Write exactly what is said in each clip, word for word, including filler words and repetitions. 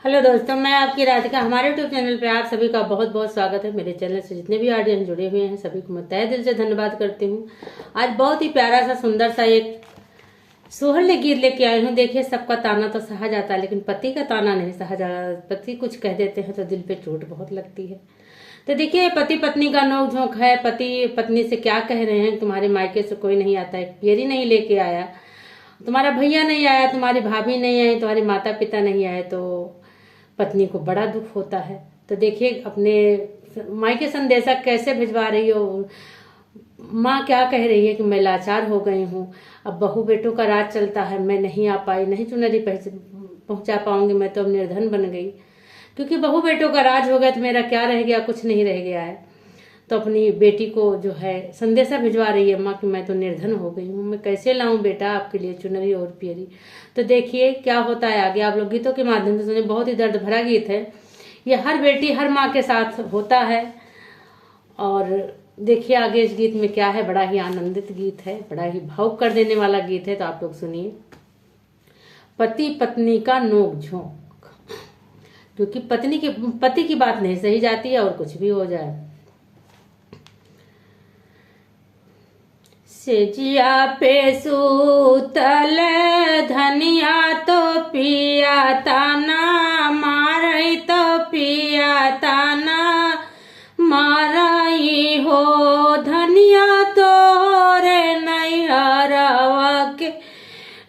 हेलो दोस्तों, मैं आपकी राधिका। हमारे YouTube चैनल पे आप सभी का बहुत बहुत स्वागत है। मेरे चैनल से जितने भी ऑडियंस जुड़े हुए हैं, सभी को मैं तहे दिल से धन्यवाद करती हूँ। आज बहुत ही प्यारा सा, सुंदर सा एक सोहर ले गीत लेके आई हूँ। देखिए, सबका ताना तो सहा जाता है, लेकिन पति का ताना नहीं सहा जाता। पति कुछ कह देते हैं तो दिल पे चोट बहुत लगती है। तो देखिए, पति पत्नी का नोक झोंक है। पति पत्नी से क्या कह रहे हैं, तुम्हारे मायके से कोई नहीं आता है, पियरी नहीं लेके आया, तुम्हारा भैया नहीं आया, तुम्हारी भाभी नहीं आई, तुम्हारे माता पिता नहीं आए, तो पत्नी को बड़ा दुख होता है। तो देखिए, अपने मायके संदेशा कैसे भिजवा रही हो। माँ क्या कह रही है कि मैं लाचार हो गई हूँ, अब बहू बेटों का राज चलता है, मैं नहीं आ पाई, नहीं चुनरी पहुँच पहुँचा पाऊँगी, मैं तो अब निर्धन बन गई। क्योंकि बहू बेटों का राज हो गया तो मेरा क्या रह गया, कुछ नहीं रह गया है। तो अपनी बेटी को जो है संदेशा भिजवा रही है माँ कि मैं तो निर्धन हो गई हूँ, मैं कैसे लाऊं बेटा आपके लिए चुनरी और पियरी। तो देखिए क्या होता है आगे, आप लोग गीतों के माध्यम से सुने। बहुत ही दर्द भरा गीत है ये, हर बेटी हर माँ के साथ होता है। और देखिए आगे इस गीत में क्या है, बड़ा ही आनंदित गीत है, बड़ा ही भावुक कर देने वाला गीत है। तो आप लोग सुनिए। पति पत्नी का नोक झोंक, क्योंकि पत्नी की पति की बात नहीं सही जाती है और कुछ भी हो जाए। सेजिया पे सूतल धनिया तो पिया ताना मारई, तो पिया ताना मारई हो। धनिया तोरे नैहरवा के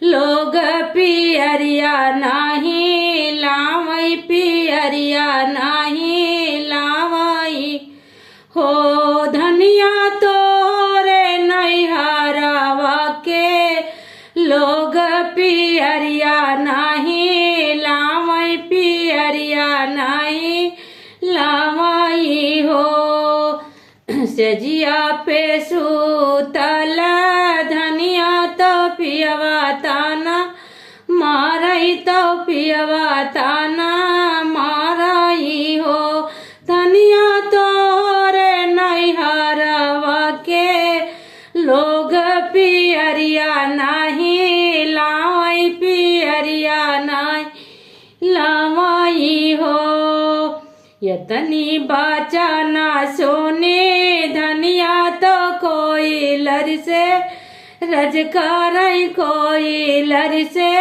लोग पियरिया नाही लावई, पियरिया नाही लावई हो। धनिया तोरे नैहरवा के लोग पियरिया नाही लावई, पियरिया नाही लावई हो। सेजिया पे सूतल धनिया तो पियवा ताना मारई, तो पियवा ताना मारई हो। धनिया तोरे नैहरवा के लोग पियरिया नाही लावई, पियरिया नाही लावई हो। यतनी बाचा ना सुने धनिया तो कोई लर से रज करई, कोई लर से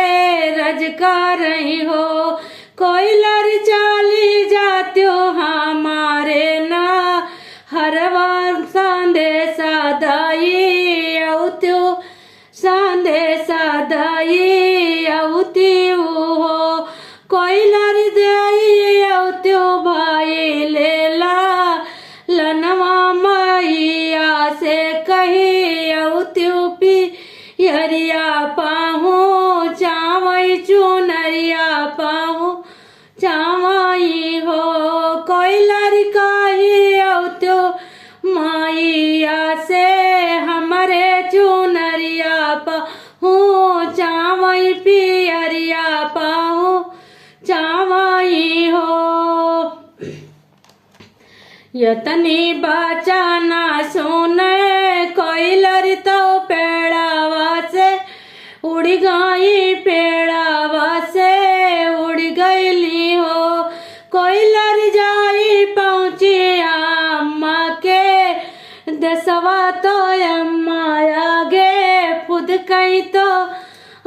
रज करई हो। कोई लर चाली जात्यो हमारे ना हरवा संदेशा दई औत्यो संदेशा दई औती हो। कोई लर दई औत्यो भाई लेला लनवा मैया से कही औत्यो पियरिया पाहू चावई चुनरिया पाहू चावई हो। कोई लर कही औत्यो मैया से हमरे चुनरिया पाहू चावई पियरिया पाहू चावई हो। यतनी बाचा ना सुने कोई लर तो पेड़ावा से उड़ गई, पेड़ावा से उड़ गईली हो। कोई लर जाई पहुँची अम्मा के देसवा तो अम्मा आगे फुदकई, तो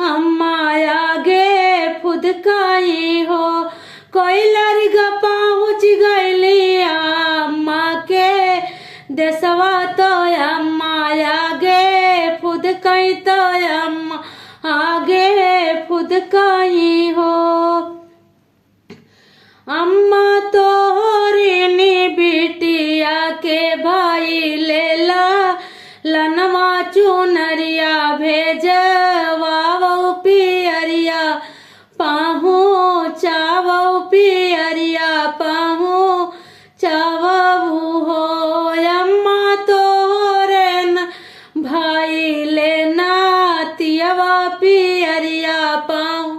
अम्मा आगे फुदकई हो। कोई लर ग पहुँच गईली अम्मा के देसवा तो अम्मा आगे फुदकई, तो अम्मा आगे फुदकई हो। अम्मा तोहरी नी बिटिया के भाई लेला लनवा चुनरिया भेजवावो पियरिया पाहू चावो पियरिया पाहू चावो हो। अम्मा तोहरे न भाई लेना तियवा पियरिया पाहू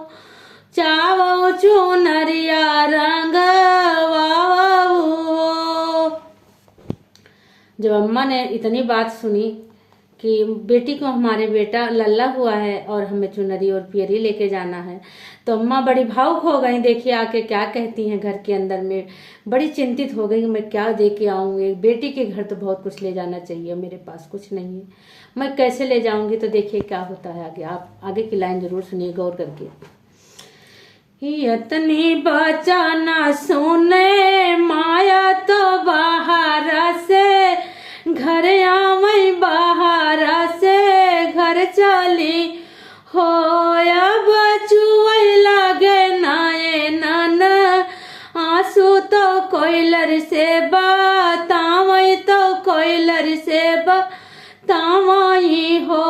चावो चुनरिया रंगवावो। जब अम्मा ने इतनी बात सुनी कि बेटी को हमारे बेटा लल्ला हुआ है और हमें चुनरी और पियरी लेके जाना है। तो अम्मा बड़ी भावुक हो गई। देखिए आके क्या कहती हैं घर के अंदर में, बड़ी चिंतित हो गई कि मैं क्या दे के आऊँ, एक बेटी के घर तो बहुत कुछ ले जाना चाहिए, मेरे पास कुछ नहीं है, मैं कैसे ले जाऊँगी। तो देखिए क्या होता है आगे, आप आगे की लाइन ज़रूर सुनिए गौर करके। इतनी बचन सुने माया तो बाहर से घर आवै, बाहर से घर चली हो। अब चुवै लागे नैनन आँसू तो कोइलर से बतावै, तो कोइलर से बतावै हो।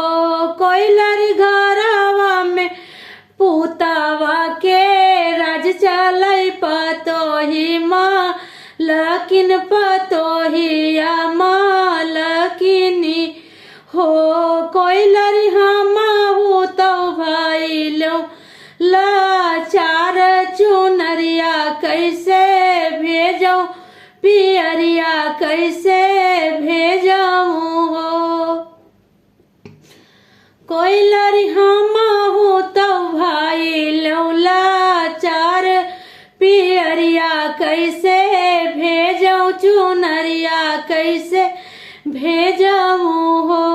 कोइलर घरवा में पूतवा के राज चलै पतोही मालकिन, पतोहिया मालकिनी हो। कोइलर हमहू तो भइलौं लाचार, चुनरिया कैसे भेजौं, पियरिया कैसे भेजौं हो। कोइलर हमहू तो भइलौं लाचार, पियरिया कैसे भेजौं, चुनरिया कैसे भेजौं हो।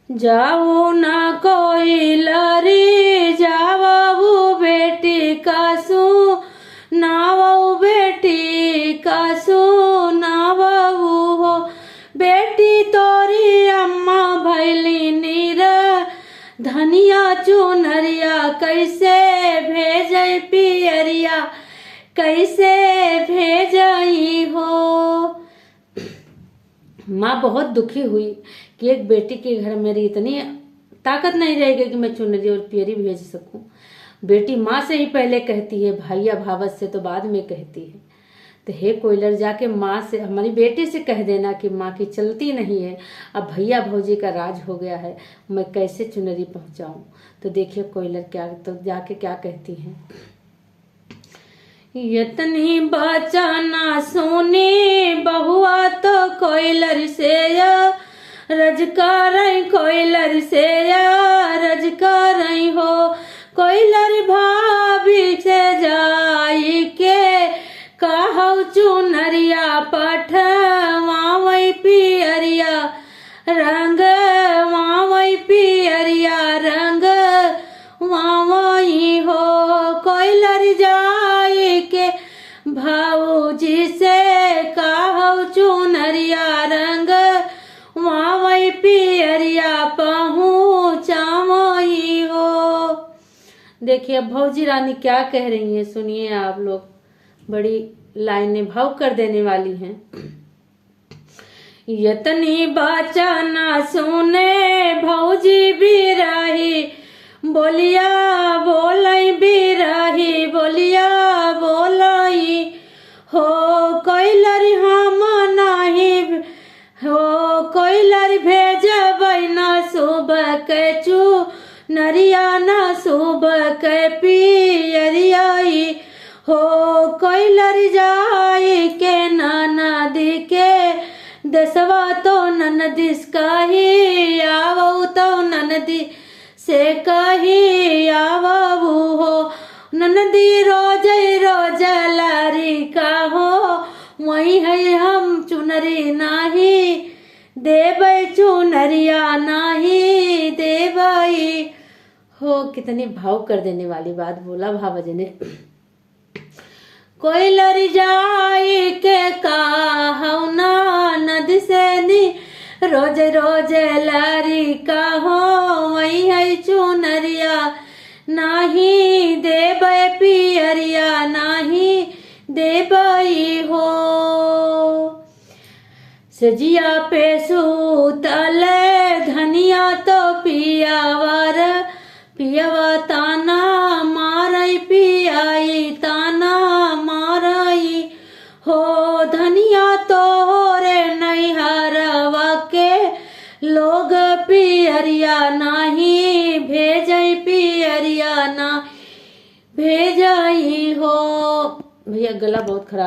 जाऊ ना कोइलरी जावहू बेटी का सुनावहू, बेटी का सुनावहू हो। बेटी तोरी अम्मा भइली निरधनिया, चुनरिया कैसे भेजै, पियरिया कैसे भेजै हो। माँ बहुत दुखी हुई कि एक बेटी के घर मेरी इतनी ताकत नहीं रहेगी कि मैं चुनरी और पियरी भेज सकूं। बेटी माँ से ही पहले कहती है, भैया भावज से तो बाद में कहती है। तो हे कोइलर, जाके माँ से, हमारी बेटी से कह देना कि माँ की चलती नहीं है, अब भैया भौजी का राज हो गया है, मैं कैसे चुनरी पहुँचाऊँ। तो देखिए कोइलर क्या, तो जाके क्या कहती हैं। इतनी बचन सुनी बहुआ तो कोइलर से अरज करै, कोइलर से अरज करै हो। कोइलर भाभी से जाई के कहौ चुनरिया पठवावै, पियरिया रंगवावै, पियरिया रंगवावै हो। कोइलर जाई के भौजी से कहौ चुनरिया रंगवावै, पियरिया पहुँचावै हो। देखिए अब भौजी रानी क्या कह रही हैं, सुनिए आप लोग, बड़ी लाइनें भावुक कर देने वाली हैं। इतनी बचन सुने भौजी बिरही बोलिया बोलै, बिरही बोलिया बोलै हो। कोइलर हम नाहीं हो, कोइलर भेजबै ना सुबह के चुनरिया, ना सुबह के पियरिया हो। कोइलर जाई के ननदी के देसवा तो ननदिस कही आवौ, तो ननदी से कही आवहू हो। ननदी रोजै रोज लरी कहौ, वही है हम चुनरी नाहीं देबै, चुनरिया नाहीं देबै हो। कितनी भावुक कर देने वाली बात बोला भावज ने। कोइलर जाई के कहौ ननद से नी, रोज रोज लरी कहौ, वही है चुनरिया नाहीं देबै, पियरिया नाहीं देबै हो। सेजिया पे सूतल धनिया तो पियावर, पियवा ताना मारै, पियाई ताना मारै हो। धनिया तोहरे नैहरवा के लोग पियरिया नाहीं भेजै, पियरिया ना भेजै हो। भैया गला बहुत खराब